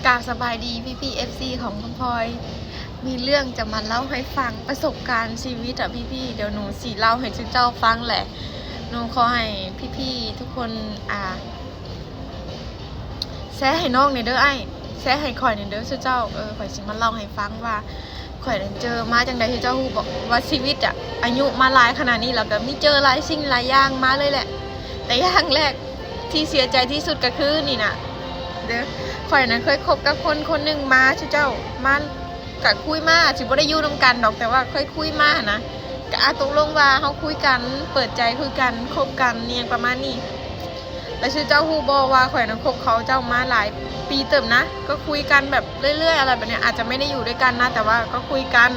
ກາບສະບາຍດີພີ່ໆ ເອັຟຊີ ຂອງຄຳພອຍ ມີເລື່ອງຈະມາເລົ່າໃຫ້ຟັງ ປະສົບການຊີວິດອະພີ່ໆ ດຽວໜູຊິເລົ່າໃຫ້ຊຸເຈົ້າຟັງແຫຼະ. ໜູຂໍໃຫ້ພີ່ໆທຸກຄົນ ອ່າ ແຊໃຫ້ນ້ອງແດ່ເດີອ້າຍ ແຊໃຫ້ຂ້ອຍແດ່ເດີຊຸເຈົ້າ. ເອີ ຂ້ອຍຊິມາເລົ່າໃຫ້ຟັງວ່າ ຂ້ອຍນັ້ນເຈີມາຈັ່ງໃດ ທີ່ເຈົ້າຮູ້ບໍ່ວ່າຊີວິດອະ ອາຍຸມາຫຼາຍຂະໜາດນີ້ ແລ້ວກໍມີເຈີຫຼາຍສິ່ງຫຼາຍຢ່າງມາເລີຍແຫຼະ. ແຕ່ຢ່າງແລກທີ່ເສຍໃຈທີ່ສຸດກໍຄືນີ້ນະເດີ ຂ້ອຍນັ້ນເຄີຍຄົບກັບຄົນຄົນໜຶ່ງມາ ຊື່ເຈົ້າ ມາ ກະຄຸຍມາ ອາດຊິບໍ່ໄດ້ຢູ່ນຳກັນດອກ ແຕ່ວ່າເຄີຍຄຸຍມາຫັ້ນນະ ກະ ອາ ຕົກລົງວ່າເຮົາຄຸຍກັນ ເປີດໃຈຄຸຍກັນ ຄົບກັນ ອີ່ຫຍັງປະມານນີ້. ແລ້ວຊື່ເຈົ້າຮູ້ບໍ່ວ່າຂ້ອຍນັ້ນຄົບເຂົາເຈົ້າມາຫຼາຍປີເຕີບນະ ກໍຄຸຍກັນແບບເລື້ອຍໆ ອະໄລແບບເນີ້ຍ ອາດຈະໄມ່ໄດ້ຢູ່ດ້ວຍກັນນະ ແຕ່ວ່າກໍຄຸຍກັນ.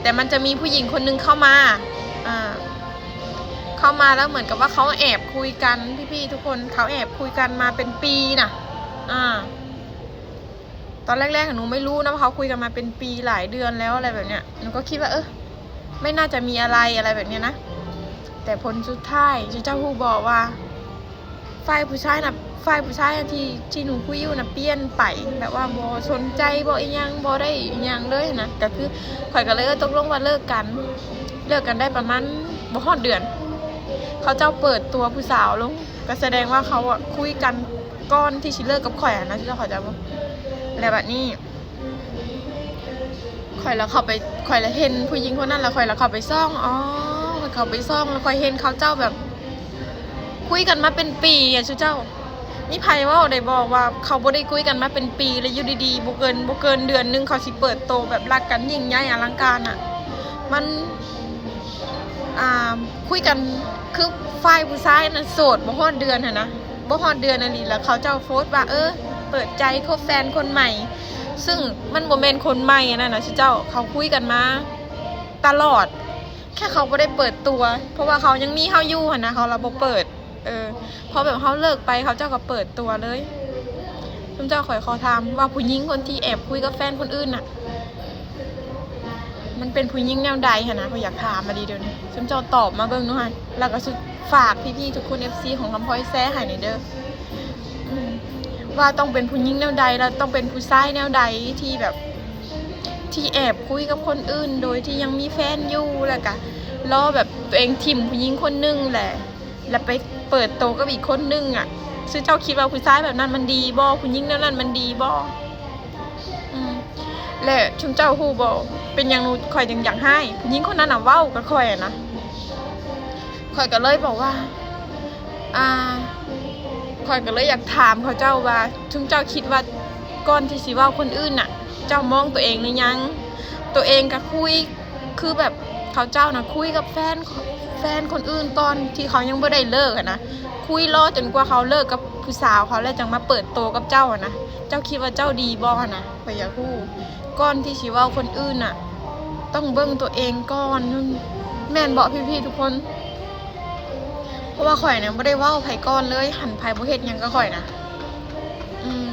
ແຕ່ມັນຈະມີຜູ້ຍິງຄົນໜຶ່ງເຂົ້າມາ ອ່າ ເຂົ້າມາແລ້ວເໝືອນກັບວ່າເຂົາແອບຄຸຍກັນ ພີ່ໆທຸກຄົນ ເຂົາແອບຄຸຍກັນມາເປັນປີນະ ອ່າ ຕອນແລກໆ ໜູໄມ່ຮູ້ນະວ່າເຂົາຄຸຍກັນມາເປັນປີຫຼາຍເດືອນແລ້ວ ອະໄລແບບເນີ້ຍ ໜູກໍຄິດວ່າ ເອີ ໄມ່ໜ້າຈະມີອະໄລ ອະໄລແບບເນີ້ຍນະ. ແຕ່ຜົນສຸດທ້າຍ ເຈົ້າຮູ້ບໍ່ວ່າ ຝ່າຍຜູ້ຊາຍນະ ຝ່າຍຜູ້ຊາຍທີ່ ທີ່ໜູຄຸຍຢູ່ນະ ປ່ຽນໄປ ແບບວ່າບໍ່ສົນໃຈ ບໍ່ອີ່ຫຍັງ ບໍ່ໄດ້ອີ່ຫຍັງເລີຍນະ. ກໍຄືຂ້ອຍກໍເລີຍຕົກລົງວ່າເລີກກັນ ເລີກກັນໄດ້ປະມານບໍ່ຮອດເດືອນ ເຂົາເຈົ້າເປີດຕົວຜູ້ສາວລົງ ກໍສະແດງວ່າເຂົາອະຄຸຍກັນ ກ່ອນທີ່ຊິເລີກກັບຂ້ອຍຫັ້ນນະ ເຈົ້າເຂົ້າໃຈບໍ່? ແລ້ວບັດນີ້ ຂ້ອຍລະເຂົ້າໄປ ຂ້ອຍລະເຫັນຜູ້ຍິງຄົນນັ້ນ ລະຂ້ອຍລະເຂົ້າໄປສ່ອງ ອໍ ຂ້ອຍເຂົ້າໄປສ່ອງ ລະຂ້ອຍເຫັນເຂົາເຈົ້າແບບ ຄຸຍກັນມາເປັນປີອະ ຊຸເຈົ້າ. ມີໃຜເວົ້າໄດ້ບໍ່ວ່າເຂົາບໍ່ໄດ້ຄຸຍກັນມາເປັນປີ ລະຢູ່ດີໆ ບໍ່ເກີນ ບໍ່ເກີນເດືອນໜຶ່ງ ເຂົາຊິເປີດໂຕແບບຮັກກັນຍິ່ງໃຫຍ່ອະລັງການນະ? ມັນ ອ່າ ຄຸຍກັນ ຄືຝ່າຍຜູ້ຊາຍນະໂສດບໍ່ຮອດເດືອນຫັ້ນນະ ບໍ່ຮອດເດືອນອີ່ຫຼີ ແລ້ວເຂົາເຈົ້າໂພສວ່າ ເອີ ເປີດໃຈຄົບແຟນຄົນໃໝ່ ຊຶ່ງມັນບໍ່ແມ່ນຄົນໃໝ່ອັນນັ້ນນະ ເຈົ້າ ເຂົາຄຸຍກັນມາຕະຫຼອດ ແຄ່ເຂົາບໍ່ໄດ້ເປີດຕົວ ເພາະວ່າເຂົາຍັງມີເຮົາຢູ່ຫັ້ນນະ ເຂົາລະບໍ່ເປີດ. ເອີ ເພາະແບບເຮົາເລີກໄປ ເຂົາເຈົ້າກໍເປີດຕົວເລີຍ. ຊຸມເຈົ້າ ຂ້ອຍຂໍຖາມວ່າ ຜູ້ຍິງຄົນທີ່ແອບຄຸຍກັບແຟນຄົນອື່ນນະ ມັນເປັນຜູ້ຍິງແນວໃດຫັ້ນນະ? ຂ້ອຍຢາກຖາມອີ່ຫຼີດຽວນີ້. ຊຸມເຈົ້າຕອບມາເບິ່ງດູຫັ້ນ ແລ້ວກໍສຸດ ຝາກພີ່ໆທຸກຄົນ ເອັຟຊີ ຂອງຄຳພອຍແຊໃຫ້ແດ່ເດີ ອືມ ວ່າຕ້ອງເປັນຜູ້ຍິງແນວໃດ ແລ້ວຕ້ອງເປັນຜູ້ຊາຍແນວໃດທີ່ແບບ ທີ່ແອບຄຸຍກັບຄົນອື່ນໂດຍທີ່ຍັງມີແຟນຢູ່ ແລ້ວກະລໍແບບຕົວເອງຖິ້ມຜູ້ຍິງຄົນໜຶ່ງແຫຼະ ແລ້ວໄປເປີດໂຕກັບອີກຄົນໜຶ່ງອະ. ຊຸມເຈົ້າຄິດວ່າຜູ້ຊາຍແບບນັ້ນມັນດີບໍ່? ຜູ້ຍິງແນວນັ້ນມັນດີບໍ່? ອືມ ແລະ ຊຸມເຈົ້າຮູ້ບໍ່ ເປັນຫຍັງໜູ ຂ້ອຍຈຶ່ງຢາກຮ້າຍ? ຜູ້ຍິງຄົນນັ້ນນະເວົ້າກັບຂ້ອຍຫັ້ນນະ ຂ້ອຍກໍເລີຍບອກວ່າ ອ່າ ຂ້ອຍກໍເລີຍຢາກຖາມເຂົາເຈົ້າວ່າ ຊຸມເຈົ້າຄິດວ່າກ່ອນທີ່ຊິເວົ້າຄົນອື່ນນະ ເຈົ້າມອງຕົວເອງຫຼືຍັງ? ຕົວເອງກໍຄຸຍ ຄືແບບເຂົາເຈົ້ານະຄຸຍກັບແຟນ ແຟນຄົນອື່ນຕອນທີ່ເຂົາຍັງບໍ່ໄດ້ເລີກຫັ້ນນະ ຄຸຍລໍຈົນກວ່າເຂົາເລີກກັບຜູ້ສາວເຂົາແລ້ວຈັ່ງມາເປີດໂຕກັບເຈົ້າຫັ້ນນະ ເຈົ້າຄິດວ່າເຈົ້າດີບໍ່ຫັ້ນນະ? ຂ້ອຍຢາກຮູ້ ກ່ອນທີ່ຊິເວົ້າຄົນອື່ນນະ ຕ້ອງເບິ່ງຕົວເອງກ່ອນ ແມ່ນບໍ່ພີ່ໆທຸກຄົນ? ເພາະວ່າຂ້ອຍນະບໍ່ໄດ້ເວົ້າໃຜກ່ອນເລີຍ ຄັນໃຜບໍ່ເຮັດຫຍັງກັບຂ້ອຍນະ ອືມ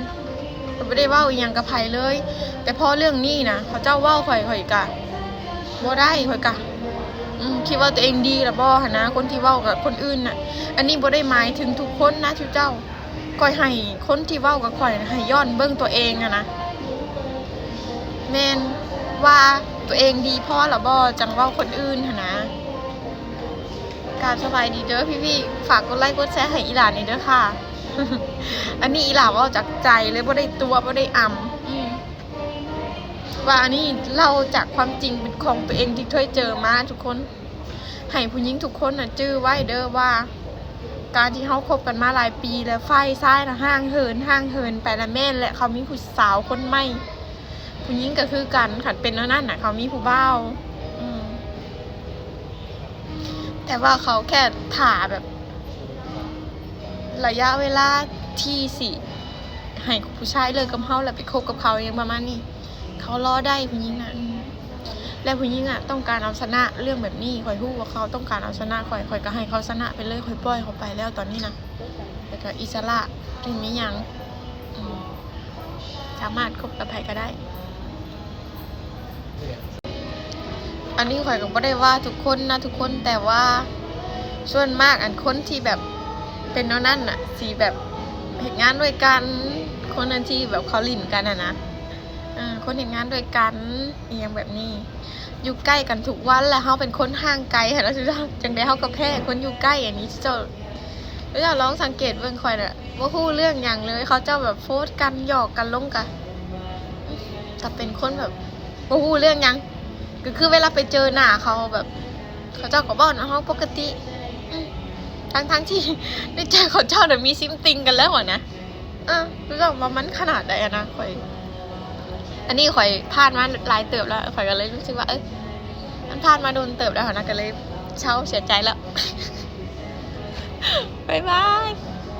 ຂ້ອຍບໍ່ໄດ້ເວົ້າອີ່ຫຍັງກັບໃຜເລີຍ. ແຕ່ພໍເລື່ອງນີ້ນະ ເຂົາເຈົ້າເວົ້າຂ້ອຍ ຂ້ອຍກະບໍ່ໄດ້ ຂ້ອຍກະ ອືມ ຄິດວ່າຕົວເອງດີລະບໍ່ຫັ້ນນະ ຄົນທີ່ເວົ້າກັບຄົນອື່ນນະ. ອັນນີ້ບໍ່ໄດ້ໝາຍເຖິງທຸກຄົນນະ ຊຸມເຈົ້າ. ຂ້ອຍໃຫ້ຄົນທີ່ເວົ້າກັບຂ້ອຍໃຫ້ຍ້ອນເບິ່ງຕົວເອງຫັ້ນນະ ແມ່ນວ່າຕົວເອງດີພໍລະບໍ່ ຈັ່ງເວົ້າຄົນອື່ນຫັ້ນນະ. ກາບສະບາຍດີເດີພີ່ໆ ຝາກກົດໄລກົດແຊໃຫ້ອີ່ຫຼາແດ່ເດີຄ່ະ. ອັນນີ້ອີ່ຫຼາເວົ້າຈາກໃຈເລີຍ ບໍ່ໄດ້ຕົວະ ບໍ່ໄດ້ອຳ ອືມ ວ່າອັນນີ້ເລົ່າຈາກຄວາມຈິງເປັນຂອງຕົວເອງທີ່ເຄີຍເຈີມາທຸກຄົນ. ໃຫ້ຜູ້ຍິງທຸກຄົນນະຈື່ໄວ້ເດີວ່າ ການທີ່ເຮົາຄົບກັນມາຫຼາຍປີແລ້ວ ຝ່າຍຊາຍນະຫ່າງເຫີນ ຫ່າງເຫີນໄປລະແມ່ນ ແລະ ເຂົາມີຜູ້ສາວຄົນໃໝ່. ຜູ້ຍິງກໍຄືກັນ ຄັນເປັນແນວນັ້ນນະ ເຂົາມີຜູ້ບ່າວ ອືມ ແຕ່ວ່າເຂົາແຄ່ຖ້າແບບ ໄລຍະເວລາທີ່ຊິໃຫ້ຜູ້ຊາຍເລີກກັບເຮົາ ແລ້ວໄປຄົບກັບເຂົາ ຫຍັງປະມານນີ້ ເຂົາລໍໄດ້ຜູ້ຍິງນະ ອືມ ແລະ ຜູ້ຍິງອະຕ້ອງການເອົາຊະນະເລື່ອງແບບນີ້. ຂ້ອຍຮູ້ວ່າເຂົາຕ້ອງການເອົາຊະນະຂ້ອຍ ຂ້ອຍກໍໃຫ້ເຂົາຊະນະໄປເລີຍ ຂ້ອຍປ່ອຍເຂົາໄປແລ້ວຕອນນີ້ນະ ແລ້ວກໍອິດສະຫຼະ ບໍ່ມີຫຍັງ ອືມ ສາມາດຄົບກັບໃຜກໍໄດ້. ອັນນີ້ຂ້ອຍກໍບໍ່ໄດ້ວ່າທຸກຄົນນະທຸກຄົນ ແຕ່ວ່າສ່ວນມາກ ອັນຄົນທີ່ແບບເປັນແນວນັ້ນນະ ຊິແບບເຮັດງານດ້ວຍກັນ ຄົນນັ້ນທີ່ແບບເຂົາຫຼິ້ນກັນຫັ້ນນະ ເອີ ຄົນເຮັດງານດ້ວຍກັນ ອີ່ຫຍັງແບບນີ້ ຢູ່ໃກ້ກັນທຸກວັນ ແລ້ວເຮົາເປັນຄົນຫ່າງໄກຫັ້ນນະ ຈັ່ງໃດເຮົາກໍແພ້ຄົນຢູ່ໃກ້ອັນນີ້ ເຈົ້າ ເຈົ້າລອງສັງເກດເບິ່ງຂ້ອຍນະ ບໍ່ຮູ້ເລື່ອງຫຍັງເລີຍ ເຂົາເຈົ້າແບບໂພສກັນ ຫຍອກກັນລົງກະ ກະເປັນຄົນແບບບໍ່ຮູ້ເລື່ອງຫຍັງ ກໍຄືເວລາໄປເຈີໜ້າເຂົາແບບ ເຂົາເຈົ້າກໍເວົ້ານຳເຮົາປົກກະຕິ ອືມ ທັງໆທີ່ໃນໃຈເຂົາເຈົ້ານະມີ something ກັນແລ້ວຫັ້ນນະ ເອີ ຮູ້ຈັກວ່າມັນຂະໜາດໃດຫັ້ນນະ ຂ້ອຍ ອັນນີ້ຂ້ອຍຜ່ານມາຫຼາຍເຕີບແລ້ວ ຂ້ອຍກໍເລີຍຮູ້ສຶກວ່າ ເອີ ມັນຜ່ານມາດົນເຕີບແລ້ວຫັ້ນນະ ກໍເລີຍເຊົາເສຍໃຈແລ້ວ ບາຍບາຍ.